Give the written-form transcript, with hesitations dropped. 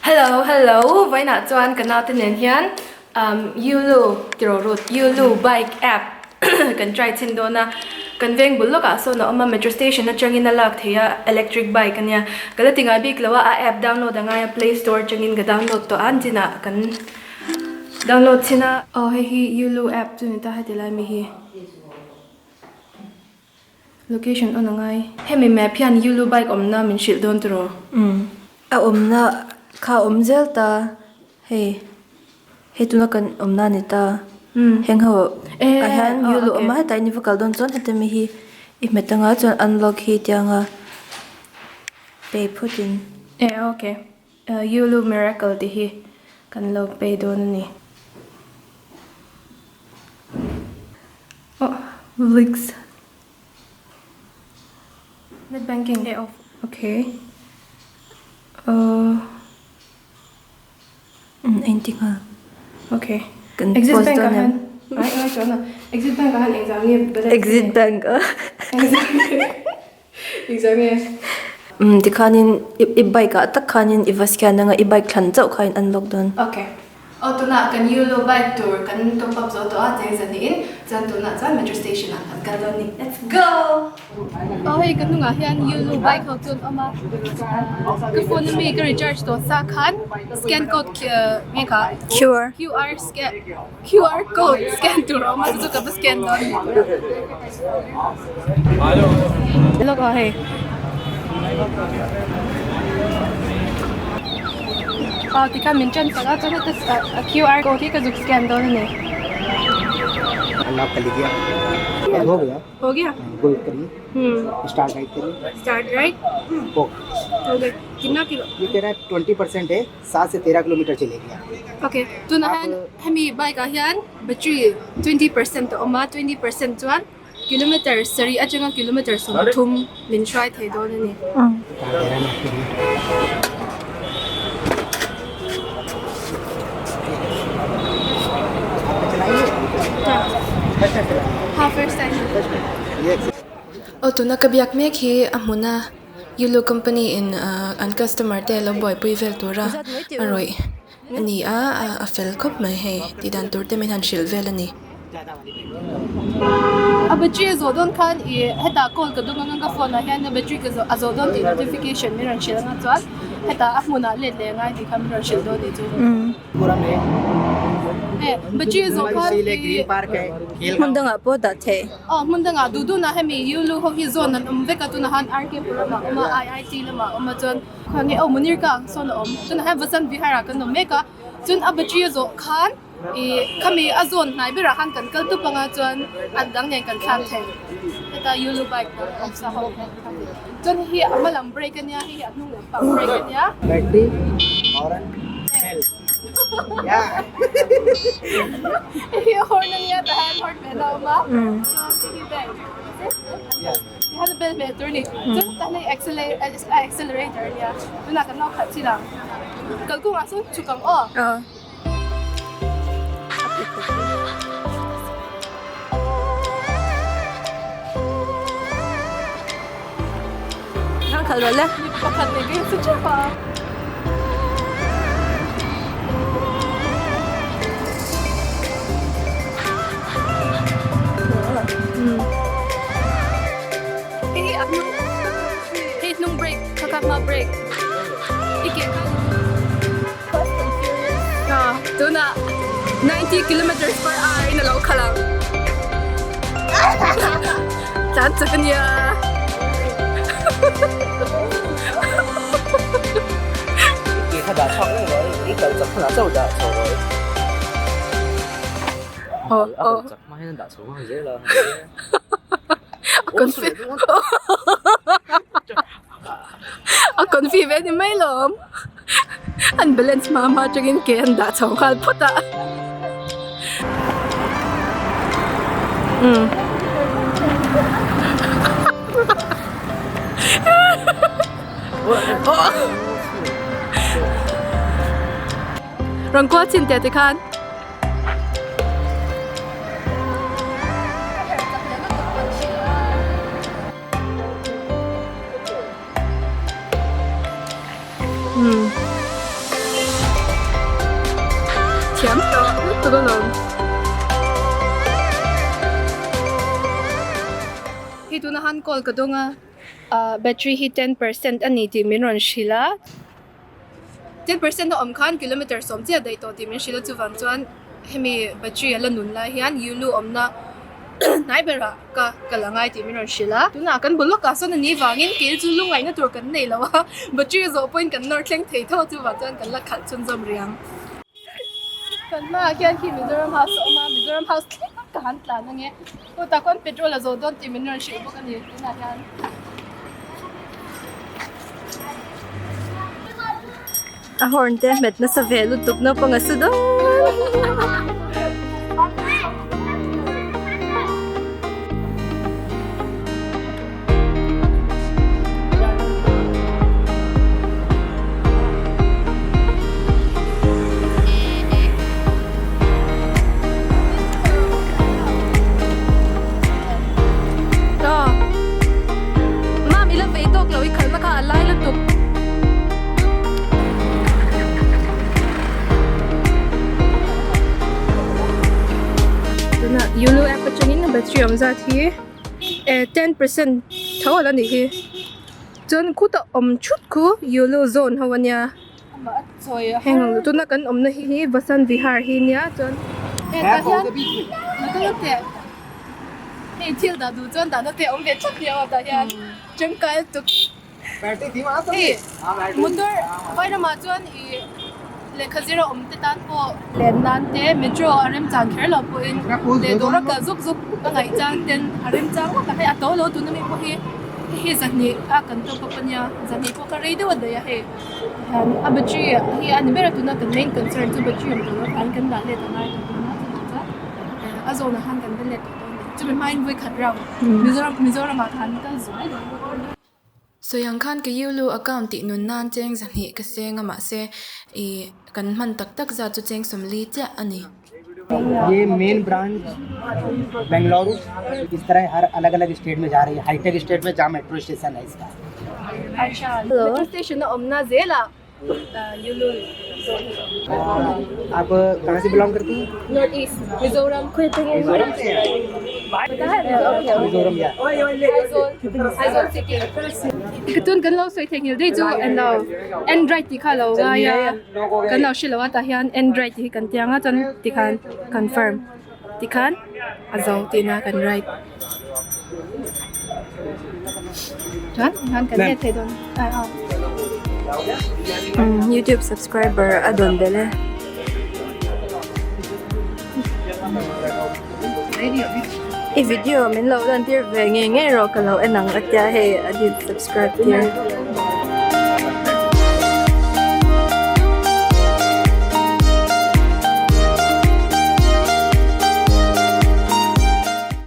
Hello hello vawiinah chuan ka naute nen hian umm Yulu tiraw Ruth Yulu bike app kan try chhin dawn a kan veng bul lawkah sawn a awm a metro station atangin a lak theih a electric bike ania ka la ti ngai bik lo a a app download a ngai a play store atangin ka download tawh a an chinah kan download chhin a. Aw hei hi Yulu app chu ni ta heti lai mi hi. Location on a ngai. Hemi map hian Yulu bike awmna min hrilh dawn tiraw? Umm. A awmna kha a awm zel ta. Hei, hei tuna kan awmna a ni ta. Umm. Heng ho ah hian Yulu awm a, hetah in i va kal dawn chuan heta mi hi i hmet anga chuan unlock hi tianga pay phawtin. E okay. Yulu miracle tih hi kan lo pay dawn a ni. Oh Vlix Net banking e off okay uh Um engti nghal okay kan Exit post bank ah dawn em hian ai ngai chuan a Exit bank ah hian engzah nge balance Exit bank ah engzah nge Um tikhanin i i bike ah tak khanin i va scan anga i bike thlan chauh kha in unlock dawn. Okay. Aw tunah kan Yulu bike tur kan top up zo tawh a cheng zahnihin chuan tunah chuan metro station ah kan kal dawn ni let's go! Aw hei ka hnungah hian Yulu bike ho chu an awm a ka phone ami ka recharge tawh sa khan scan code nge kha QR QR scan QR code scan tur a awm a chu chu ka va scan dawn ni. Lawk aw hei. Aw tikhan min ṭan sak a chuan heta a QR code hi ka zuk scan dawn a ni. Ho gaya? Start right? Ho gaya. Kitna kilo? Okay tunah hian hemi bike ah hian battery 20% a awm a 20% chuan kilometer sarih atanga kilometer 30 min hruai thei dawn a ni. Ha first time. Aw tuna ka biak mek hi a hmun a Yulu company in an customer te lo buaipui vel tura a rawih a ni a a fel khawp mai hei tih dan tur te min han hrilh vel a ni. A battery a zawh dawn khan ih hetah call ka dawng anga ka phone ah hian a battery ka zawh a zawh dawn tih notification min rawn hrilh anga chuan hetah a hmunah let leh angai tih kha min rawn hrilh dawn a nih chu. E battery a zawh khan ih Hmun dangah pawh dah theih. Aw hmun dangah duh duhna hemi Yulu ho hi zawn an awm vek a tunah khan RK Puram ah a awm a IIT lamah a awm a chuan khawnge aw Munir ka ang sawn a awm tunah hian Vasant Vihar ah kan awm mek a chuan a battery a zawh khan ih khami a zawn hnai berah khan kan kal tup anga chuan a dang nen kan thlak thei heta Yulu bike awm sa ho hian kan thlak thei chuan hei hi a hma lam brake ania hei hi a hnung lampang brake ania. Hei hi a horn ania tah hian horn ve na a awm a chuan hei hi bell tihian a bell hmel tur a ni chuan tah hian hei accelerator ania tunah kan lo khalh chin ang kalkawngah sawn chhuk ang aw. Thang khalh rawh le. Pakhat nei ka insu teuh a. Hei hi a hnung hei hnung brake kha kha hma brake i ke kha Tunah 90 kilometers per hour in a lo khalh ang. Tlan chak a nia. Aw aw. A confi a confi ve ni mai lawm. An balance hma hma atangin ke an dah chho nghal phawt a. Umm. Rawn kual chin teh tikhan. Thiam tawh lutuk alawm. Hei tuna han call ka dawng a, ah battery hi 10% a ni tih min rawn hrilh a. 10% a awm khan kilometer sawm chiah daih tawh tih min hrilh a chuvang chuan hemi battery a la nun lai hian Yulu awmna hnai berah ka kal a ngai tih min rawn hrilh a. Tunah kan bul lawkah sawn a ni vangin kei chu lungngaihna tur kan nei lo a, battery zawh pawhin kan nawr thleng thei tho a chuvang chuan kan la khalh chhunzawm riang. Kan hmaah khian khi Mizoram House a awm a, Mizoram House thleng ka han tlan ange. Hutah khuan petrol a zawh dawn tih min rawn hrilh bawk a ni tunah hian. A horn te a hmet nasa ve lutuk naupang a su dawn. Mam i la vei tawk lo i khalhna kha a lai lutuk. Tunah Yulu app atangin battery awm zat hi eh 10% tho a la nih hi. Chuan khutah awm thut khu Yulu zone ho ania. Heng ang tuna kan awmna hi Vasant Vihar hi nia chuan hetah hian hei thil dah duh chuan dahna te a awm ve thlap nia aw tah hian tangkai lutuk hei motor vai ramah chuan ih lehkha zir a awm te tan pawh len nan te metro a remchang kher lo pawhin leh dawra kal zuk zuk a ngaih chang ten a remchang ngawt a hei a to lo tuna mi pawh hi hei hi zahnih a kan top up ania zahnih pawh kha rei deuh a daih a hei. Hian a battery hi a ni ber a tuna kan main concern chu battery awm tawh lo khan kan dah let a ngai tawh dawn a chuvang chuan a zawnah khan kan va let tawh dawn a ni chumi hmain vawi khat round Mizoram Mizoramah khan kal zuai dawn. Sawi ang khan ka Yulu account tih nun nan cheng zahnih ka seng a mahse ih kan hman tak tak zat chu cheng sawmli chiah a ni. ये main branch Bengaluru इस तरह हर अलग अलग state में जा रही है hi tech state में जहाँ मेट्रो स्टेशन है इसका Metro station a awmna zelah Yulu zawn hi a awm. आप कहाँ से बिलोंग करती हैं North East Mizoram Mizoram से हैं मिजोरम या Aizawl Aizawl city ka tun kan lo sawi theihnghilh daih chu englo Android tih kha a lo ngai a kan lo hre lo a tah hian Android tih hi kan tiang a chuan tikhan confirm tikhan a zo tihna kan write chuan tikhan kan let thei dawn a. Youtube subscriber a dawn belh e. I video min lo lan tir ve ngei ngei rawh ka lo en ang a tia hei a din subscribe tir.